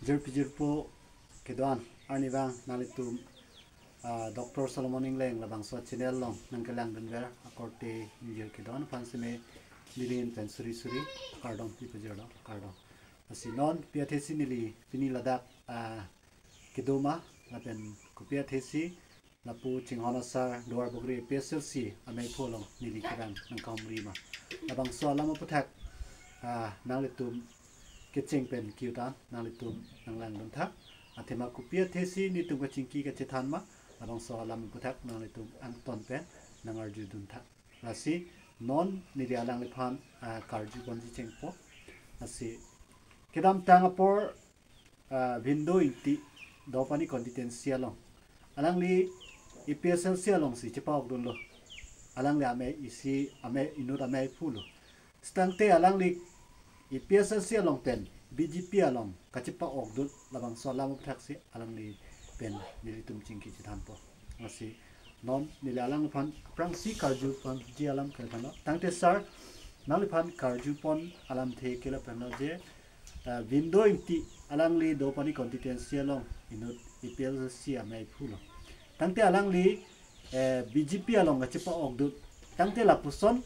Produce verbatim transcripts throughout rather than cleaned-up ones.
Jirpi jirpo kedo-an arnivang nanglitum, ah, Doctor Solomon Engleng labangso channel along nangkelangdunver akorte ingjir kedo-an aphan seme neli ahin pen suri suri kardom pipajirlo, kardom. Lasi non pi athesi neli pini ladak, ah, kedo ma lapen kopi athesi lapu Chinghon Asar Duarbagori A P H L C ameiphu along neli kevang nangkahumri ma, labangso alam aputhak, ah, nanglitum kecheng pen kiu ta nanglitum nanglangdun tha. Athema kopi athesi netum kachingki kachethan ma, labangso alam aputhak nanglitum angton pen nangarjudun tha. Lasi non neli alangliphan, ah, karju ponji chengpo. Lasi kedamtang apor, ah, Vindo Ingti Deopani constituency along, alangli A P H L C alongsi chepa-okdunlo. Alangli amei isi, amei inut ameiphu lo. Setangte alangli A P H L C along pen B J P along kachepa-okdun labangso alam aputhak si alangli pen nelitum chingki chethanpo. Lasi non neli alangliphan aphrangsi karju ponji alam kali aphanlo. Tangte sir, nangliphan karju pon alamthe ke lapu-an lo je, ah, Vindo Ingti alangli Deopani constituency along inut A P H L C ameiphu lo. Tangte alangli, eh, B J P along kachepa-okdun. Tangte lapuson,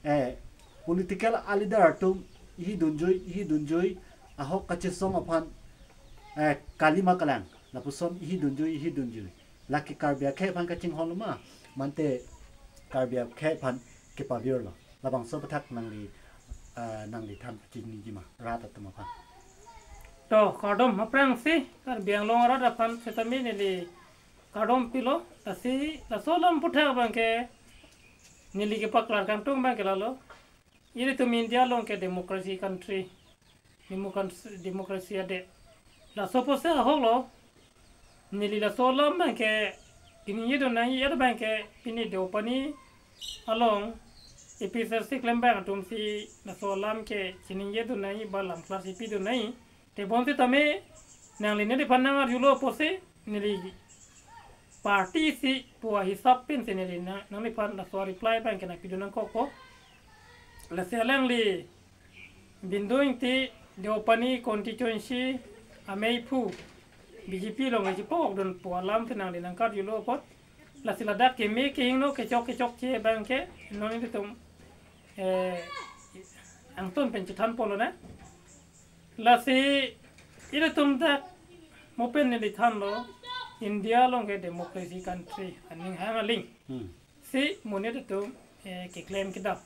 eh, political a-leader atum ihidunjui ihidunjui ahok kachesong aphan, eh, kalima kalang. Lapuson ihidunjui ihidunjui. Lake Karbi akhei aphan kachinghon lo ma, mante Karbi akhei aphan kepavirlo. Labangso aputhak nangli, ah, nangli than pachiniji ma rat atum aphan. To, kardom aphrangsi Karbi Anglong arat aphan setame neli kardom pilo. Lasi laso alam aputhak abangke neli kepaklar kangtung abangke lalo. Ilitum India along ke democracy country, democracy, democracy adet. Laso apotsi ahok lo, neli laso alam abangke chiningjedun nangji, abangke pini Deopani along A P H L C klembang atumsi laso alam ke chiningjedun nangji ba lam klar si pidun nangji. Tebon setame nangli neliphan nangarjulo apotsi neli party isi pu ahisap pensi neli na, nangliphan laso reply abangke nangpidun nangkokpo. Lasi alangli Vindo Ingti Deopani constituency ameiphu B J P along kachepa-okdun pu alamthe nangli nangkarjulo apot. Lasi ladak keme kehingno kechok kechokche abangke non ilitum, eh, angton pen chethanpo lonang. Lasi ilitum dak mo pen neli thanlo, India along ke democracy country aning hang aling. Hmm. Si monit atum, eh, keklem kedam.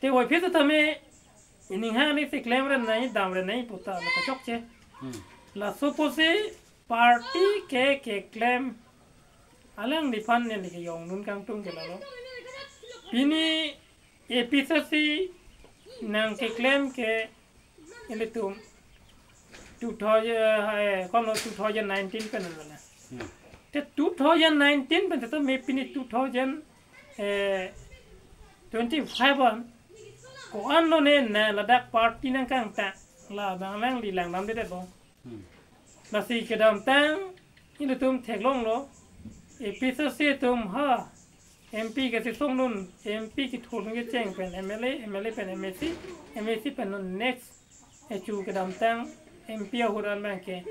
Te voiphit setame ining hang aling si klemre nangji damre nangji pu ta la kachokche. Hmm. Laso apotsi party ke keklem alangliphan neli kejongdun kangtung ke lalo. Pini A P H L C nangkeklem ke ilitum two thousand, eh, kono two thousand nineteen pen lo na. Hmm. Te two thousand nineteen pen setame pini two thousand, eh, twenty-five an ko-an lone na ladak party nangkangtang, labang alangli langdamdedetlo. Hmm. Lasi kedamtang ilitum theklonglo, A P H L C atum ha M P kachesongdun, M P kethurdun kecheng pen M L A, M L A pen M A C, M A C pen non next echu kedamtang M P ahut an abangke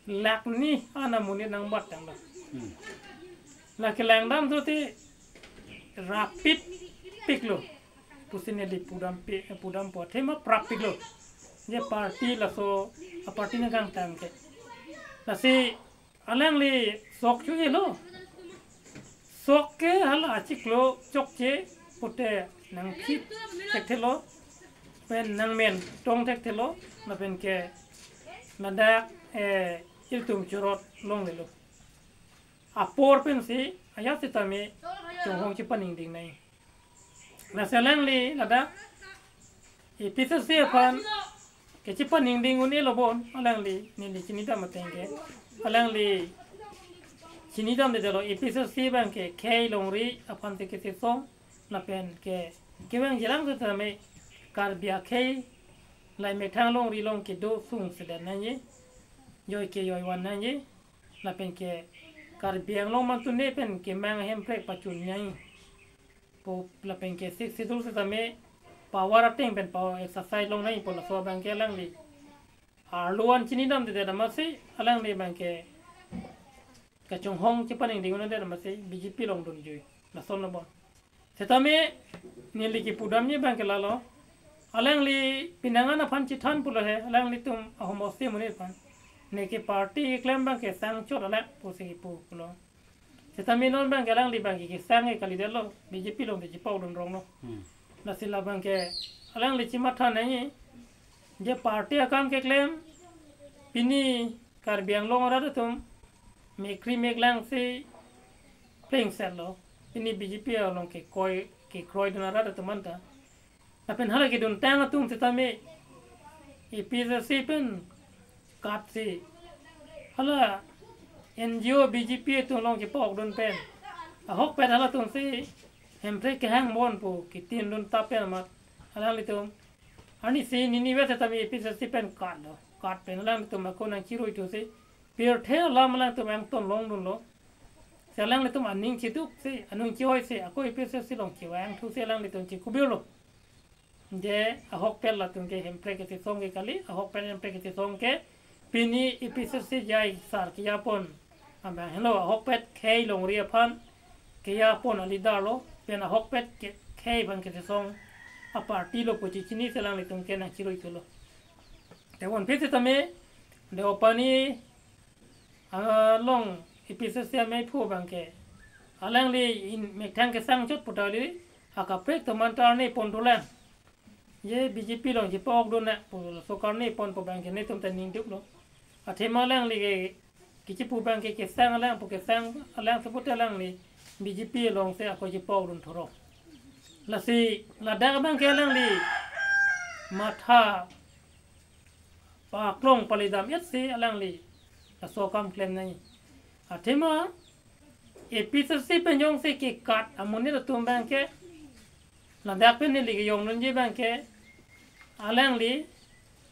lakh ni ana monit nangbat tanglo. Hmm. La kelangdam jodi rapidpiklo pusi neli pudampi, pudampo, athema prappiklo. Je party laso aparty nangkangtang ke. Lasi alangli sok chojelo. Sok ke hala achiklo chokche pute nangphit thekthelo pen nangmen tong thekthelo lapen ke ladak, eh, ilitum chorot longlelo. Apor pensi ajat setame chonghong chepaningding nai. Lasi alangli ladak A P H L C aphan kechepaningding un-elo bon, alangli neli chinidam ateng ke. Alangli chinidamdetlo A P H L C abangke khei longri aphan te kachesong lapen ke kevang jilang setame Karbi akhei lahei methang longri along kedo sung sedan nangji, joi ke joi van nangji, lapen ke Karbi Anglong mantune pen kemang ahemprek pachun nangji pu lapen ke Sixth Schedule setame power ateng pen power exercise long nangji pu laso abangke alangli arlo an chinidamdedet amatsi alangli abangke kachonghong chepaningding un-edet amatsi B J P along dunjui. Lason lo bon. Setame neli kipudamji abangke lalo. Alangli pinangan aphan chethan pulo he, alanglitum ahomos si amonit aphan. Neke party keklem abangke sangchot alam pusi kipu pulo. Setame non abangke alangli abangke kesang ke kalidetlo, B J P along chepa-okdun ronglo. Hmm. Lasi la abangke alangli chematha nangji, je party akam keklem, pini Karbi Anglong arat atum mekri meklangsi plengsetlo. Pini B J P along kekoi kekroidun arat atum anta. Lapen hala keduntang atum setame A P H L C pen katsi, hala N G O B J P atum along chepa-okdun pen, ahokpet halatumsi Hemprek kehang bon pu ketindun tap pen amat alanglitum arnisi nini vet setame A P H L C pen katlo. Kat pen alanglitum ako nangchiruithusi pirthe alam alangtum angton longdunlo. Si alanglitum aning cheduksi, anung che-oisi, ako A P H L C along chevangthusi alanglitum chekubirlo. Je ahokpet latum ke Hemprek kachesong ke kali, ahokpet Hemprek kachesong ke pini A P H L C jai sar kejapon abang helo, ahokpet khei longri aphan kejapon a-leader lo, pen ahokpet ke khei aphan kachesong a-party lo pu chechinisi alanglitum ke nangchiruithulo. Te bonphit setame Deopani along A P H L C ameiphu abangke alangli in methang kesangchot puta kali, akaprek atum anta arni pon thulang. Je B J P along chepa-okdun nang pu laso karni pon pu abangke netum ta ningduklo. Athema alangli ke kichipu abangke kesang alam pu kesang alam seputa alangli B J P alongsi ako chepa-okdun thuro. Lasi ladak abangke alangli matha paklong palidam-etsi alangli laso akam klem nangji. Athema A P H L C pen jongsi kekat amonit atum abangke ladak pen neli kejongdunji abangke alangli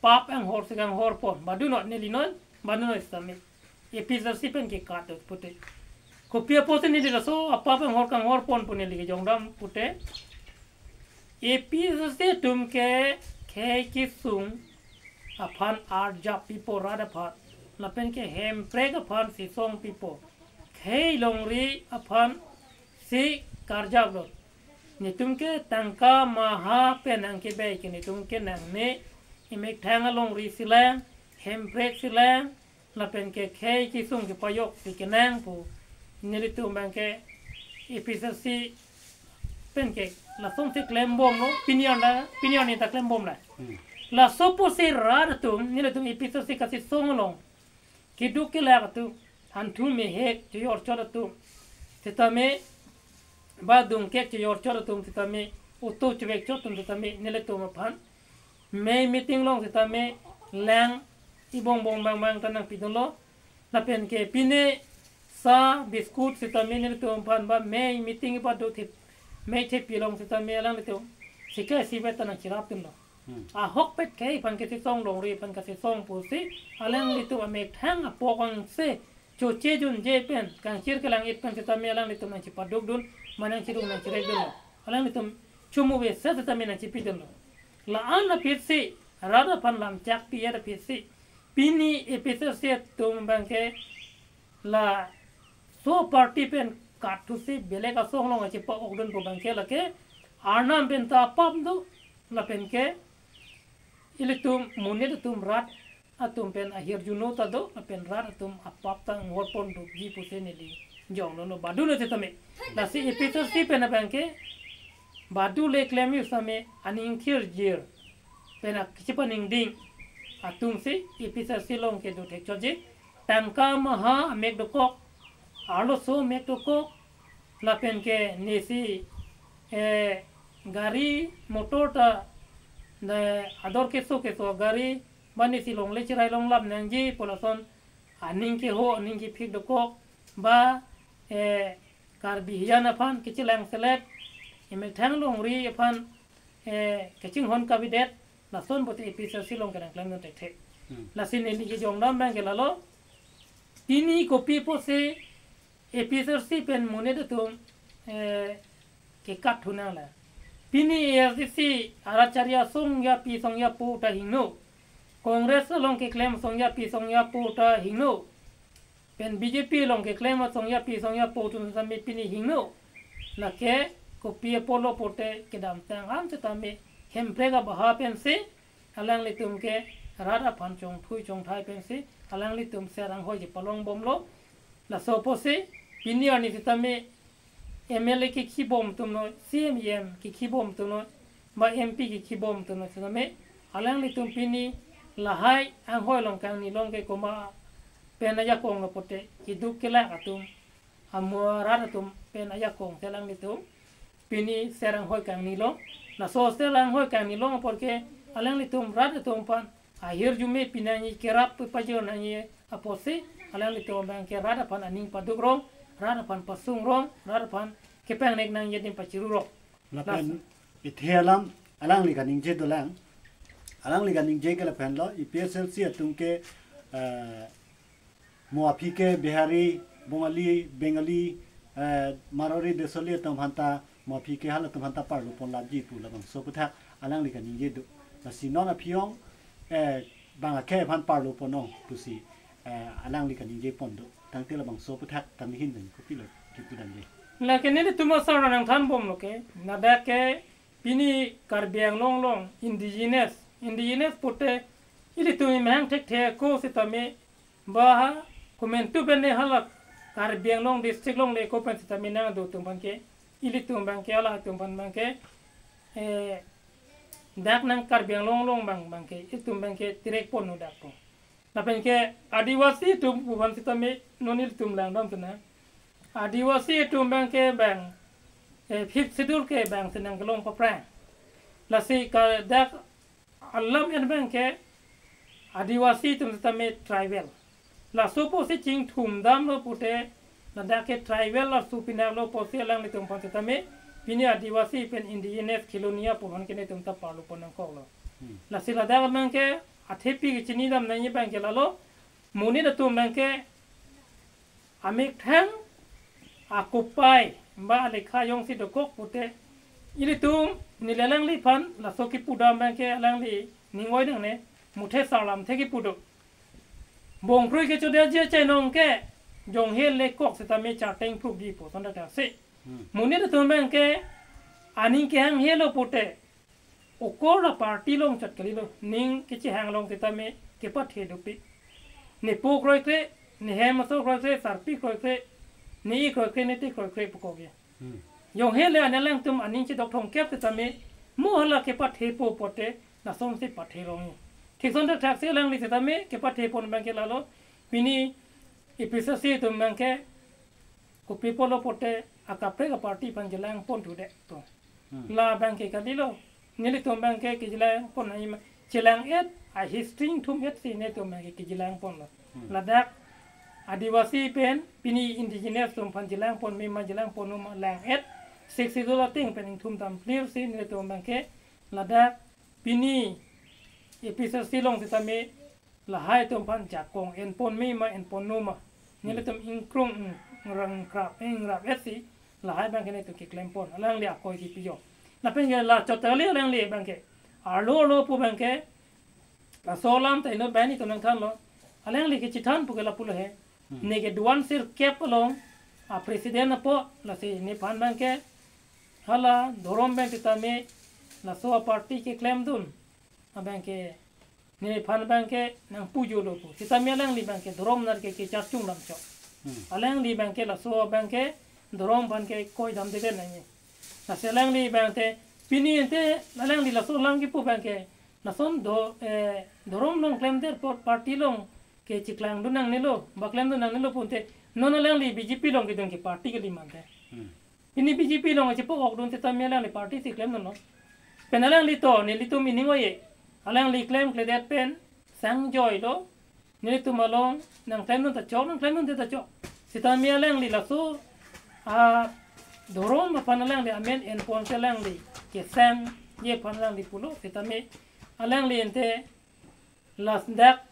pap anghor si kanghorpon, badunot neli non, badunot setame A P H L C pen kekat pute. Kopi apotsi neli laso apap anghor kanghorpon pu neli kejongdam pute, A P H L C atum ke khei kesung aphan arjap pipo rat aphan, lapen ke Hemprek aphan chesong pipo, khei longri aphansi karjaplo. Netum ke tangka maha pen nangkebai ke netum ke nangne, emethang alongri silang, Hemprek silang, lapen ke khei kesung kepajoksi kenang pu nelitum abangke A P H L C pen ke lasonsi klembomlo, pini arni, pini arni ta klembomlo. Hmm. Laso pusi rat atum, nelitum A P H L C kachesong along keduk kelak atum, hanthu mehek chojorchot atum setame, ba dungkek chojorchot atum setame, auto chevekchot atum setame nelitum aphan mei meeting along setame lang ibongbong bangbang ta nangpidunlo. Lapen ke pine sa biscuit setame nelitum aphan ba mei meeting ipa do thip, mei thepi along setame alanglitum sika sivet ta nangcherapdunlo. Hmm. Ahokpet khei aphan kachesong, longri aphan kachesong pusi alanglitum amethang apok angse choche junje pen kangchir kelang-it pen setame alanglitum nangchepadukdun, manang chirung nangchirekdunlo. Alanglitum chumuve se setame nangchipidunlo. La-an aphi si, rat aphan lamchak pi-et aphi si, pini A P H L C atum abangke laso party pen katthusi belek asong along achepa-okdun pu abangke lake Arnam pen ta apap do, lapen ke ilitum monit atum rat atum pen ahirjuno ta do, lapen rat atum apap ta anghorpon dukji pusi neli jongdunlo, badunlo setame. Lasi A P H L C pen abangke badu le klemji setame aning thirjir pen ak-, kachepaningding atumsi A P H L C along kedo thekchotji. Tangka maha amek dokok, arloso amek dokok, lapen ke nesi, eh, gari motor ta, ne ador keso keso gari, ba nesi longle cherai longlap nangji pu lason aning keho, aning kephik dokok, ba, eh, Karbi hijan aphan kachelangselet, emethang longri aphan, eh, kachinghon kavedet, lason pusi A P H L C along kenangklemdun thekthe. Hmm. Lasi neli kejongdam abangke lalo, pini kopi pusi A P H L C pen monit atum, eh, kekatthu nanglo. Pini A S D C arat chari asong ya pi song ya po ta hingno. Congress along keklem asong yapi asong yapo ta hingno. Pen B J P along keklem asong yapi asong yapo atum sitame pini hingno. Lake kopi apotlo pulote kedamtang an sitame Hemprek abaha pensi alanglitum ke rat aphan chongthui chongthai pensi alanglitum ser anghoi kepalong bomlo. Laso apotsi pini arni sitame M L A kekhi bom atum noi, C M, E M kekhi bom atum noi, ba M P kekhi bom atum noi sitame alanglitum pini lahai anghoi along kangnilong ke komat pen ajakong lo pulote keduk kelak atum, amo arat atum pen ajakong si alanglitum pini ser anghoi kangnilong. Laso ser anghoi kangnilong apot ke alanglitum rat atum aphan ahirjume pinangji, kerap pajir nangji apotsi alanglitum abang ke rat aphan aning paduk rong, rat aphan pasung rong, rat aphan kepangnek nangji adim pachiru rong. Lapen Las- ithe alam alangli kaningje dolang. Alangli kaningje ke lapen lo, A P H L C atum ke, eh, mo aphi ke Bihari, Bongali, Bengali, eh, Marwari, Deshali atum aphanta, mo aphi ke halatum aphanta parlo pon lapji pu labangso aputhak alangli kaningje do. Lasi non aphi ong, eh, bang akhei aphan parlo pon ong pusi, eh, alangli kaningje pon do. Tangte labangso aputhak tanghin pen kopilo kipudamde. Lake nelitum asar nangthan bomlo ke, ladak ke pini Karbi Anglong along indigenous, indigenous pulote ilitum imahang thekthe ako sitame ba ha komantu pen ne hala Karbi Anglong district along le ako pen sitame nangdo atum aphan ke, ilitum abang ke, halatum aphan abang ke, eh, dak nang Karbi Anglong along abang, abang ke, itum abang ke direct ponlo dak ko. Lapen ke Adivasi atum pu aphan sitame non ilitum langdam sena. Adivasi atum abang ke bang, eh, Fifth Schedule ke bangsi nangkelong paprang. Lasi ka dak alam en abang ke Adivasi atum sitame tribal. Laso apotsi chingthum damlo pulote ladak ke tribal laso pinaklo apotsi alanglitum aphan sitame pini Adivasi pen indigenous Khilonia pu aphan ke netum ta parlo pon nangkoklo. Hmm. Lasi ladak abang ke athepi kechinidam nangji abang ke lalo, monit atum abang ke amethang akopai ba alekha jongsi dokok pulote ilitum neli alangliphan laso kipudam abang ke alangli ning oi nangne, muthe sarlamthe kipu do. Bongkrui kechodeji achainong ke jonghe lekok sitame charteng prukji pu ason dak si. Hmm. Monit atum abang ke aning kehanghelo pulote okor la party along chot kalilo, ning kechehang along sitame kepathe dopik. Ne po kroikre, ne hem aso kroikre, sarpi kroikre, ne-ik kroikre, ne-tik kroikre pukok ya. Hmm. Jonghe le ane alangtum aning chedok thomkep sitame mo hala kepathepo pulote lasonsi pathe longji. Thik ason dak thaksi alangli sitame kepathe pon abang ke lalo, pini A P H L C atum abang ke kopi pulo pulote akaprek aparty aphan chelang pon thudet to. Hmm. La abang ke kalilo. Nelitum abang ke kechelang pon ai ma, chelang-et, a history ingthum-et si netum abang ke kechelang ponlo. Hmm. Ladak Adivasi pen pini indigenous atum aphan chelang ponme ma chelang ponme ma lang-et. Sixth Schedule ateng pen ingthum dam clear si netum abang ke ladak pini A P H L C along sitame lahai atum aphan jakong en ponme ma en ponno ma. Hmm. Nelitum ingkrung ingrang krap ingrap-et si lahai abang ke netum keklem pon. Alangli akoi kipi jo. Lapen ke la chot kali alangli abang ke. Arlo arlo pu abang ke. Laso alam ta inut banghini atum nangthanlo. Alangli kechethan pu ke lapulo he. Hmm. Ne ke duan sirkep along a president apo lasi nephan abang ke hala dhorom abang sitame laso aparty keklemdun abang ke nephan abang ke nangpujolo pu. Sitame alangli abang ke dhorom nar ke kecharchung dam chok. Hmm. Alangli abang ke laso abang ke dhorom aphan ke koidamdedet nangji. Lasi alangli abang te pini ante alangli laso alam kipu abang ke lason do, eh, dhorom along klemdet apot party along kecheklangdun nangnelo, ba klemdun nangnelo pu ante non alangli B J P along kedun ke party kali mante. Hmm. Pini B J P along chepok-okdun sitame alangli party si klemdunlo. Pen alangli to nelitum ining oi-e. Alangli klemkledet pen sangjoilo. Nelitum along nangklemdun ta chok, nangklemdunde ta chok. Sitame alangli laso a dhorom aphan alangli amen en ponsi alangli kesangji aphan alangli pulo. Sitame alangli ante ladak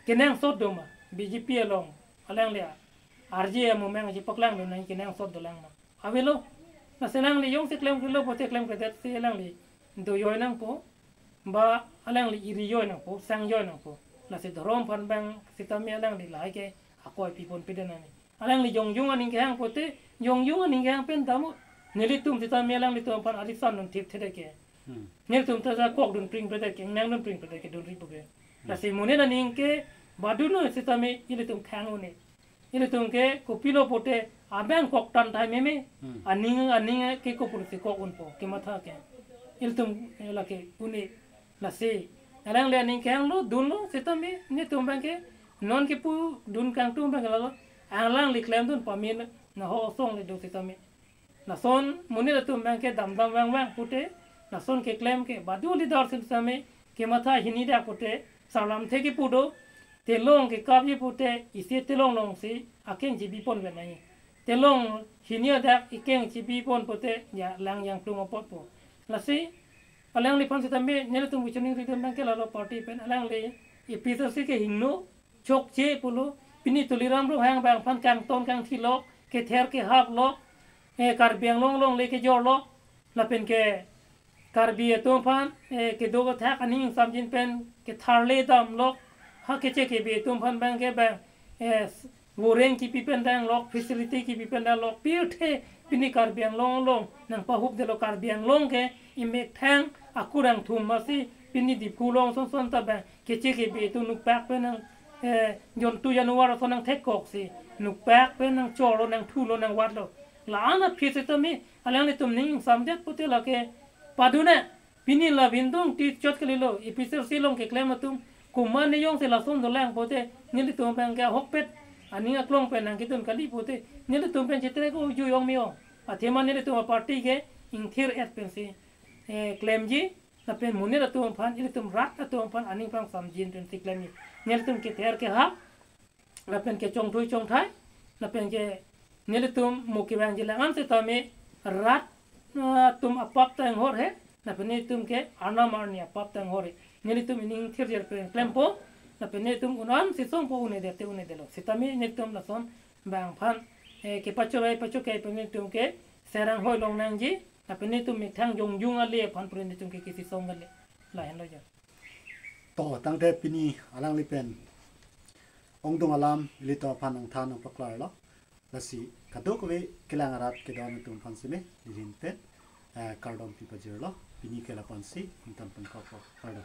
kenangsot do ma, B J P along alangli arje amo meng chepaklangdun nangji kenangsot dolang ma? Avelo. Lasi alangli jongsi klemklelo pulote klemkledet si alangli dojoi nangpo. ba alangli iri joi nangpo, sang joi nangpo. Lasi dhorom aphan abang sitame alangli lahai ke akoi pipon piden ani. Alangli jongjung aning kehang pote, jongjung aning kehang pen tamo. Nelitum sitame alanglitum aphan arisan dun thip thede ke. Hmm. Nelitum ta sa kok dun pring pede ke, nang dun pring pede ke dun ripo ke. Lasi monit aning ke badunlo sitame ilitum khang un-e. Ilitum ke kopilo pote abang kok tan thai meme. Hmm. Aning, aning ke kopulsi kok unpo, kematha ke. Ilitum, eh, lake un-e. Lasi alangli aning kehanglo, dunlo sitame, netum abang ke non kepu dun kangtung abang ke lalo. Alangli klemdun pame na ho osong le do sitame. Lason monit atum abang ke damdam vangvang pote, lason keklem ke badu leader sitame kematha hini dak pote, sarlamthe kepu do, telong kekapji pote, isi telong alongsi akeng chibipon pen ai. Telong hini adak ikeng chibipon pote, ya lang jangplung apotpo. Lasi alangliphan sitame nelitum kachiningri dun abang ke lalo party pen alangli A P H L C ke hingno, chokche pulo, pini Tuliram Ronghang abang aphan kangton kangthi lok, kether kehap lok, eh, Karbi Anglong along le kejor lok, lapen ke Karbi atum aphan, eh, kedo kethak aning samjin pen ketharle dam lok, ha keche kebe atum aphan abang ke abang, eh, s-, voreng kipi pen dang lok, facility kipi pen dang lok, pirthe pini Karbi Anglong along nangpahupdetlo, Karbi Anglong ke emethang akurang thum masi pini Diphu along son son ta abang keche kebe atum nukpak pen nang, eh, jontu januar ason nangthekkoksi, nukpak pen nangchorlo, nangthulo, nangvatlo. La-an aphi sitame alanglitum ning samdet pote lake padun-e. Pini la bindung ti chot kalilo, A P H L C along keklem atum, komat ne jongsi lason dolang pote, nelitum abang ke ahokpet aning aklong pen nangkedun kali pote, nelitum pen chetre ko ju jong me-ong. Athema nelitum aparty ke ingthir-et pensi, eh, klemji, lapen monit atum aphan, ilitum rat atum aphan aning pangsamjin pensi klemji. Nelitum kether kehap, lapen kechongthui chongthai, lapen ke nelitum mo kevangji la-an sitame rat, ah, atum apap ta inghor he, lapen nelitum ke arnam arni apap ta inghor he. Nelitum ining thirjer pen klempo, lapen nelitum un-an si songpo, un-edet te un-edetlo. Sitame nelitum lason abang aphan, eh, kepachorai pachokai pen nelitum ke serang hoi long nangji, lapen nelitum methang jongjung ale aphan pura nelitum ke kisi song kali. Lahenlo jo. To, tangte pini alangli pen ongdung alam ilitum aphan nangthan nangpaklarlo. Lasi kadokave kelang arat kedon atum aphan seme, nelihin pen, eh, kardom pipajirlo. Pini ke la-ansi, ingtan pen kok kardom.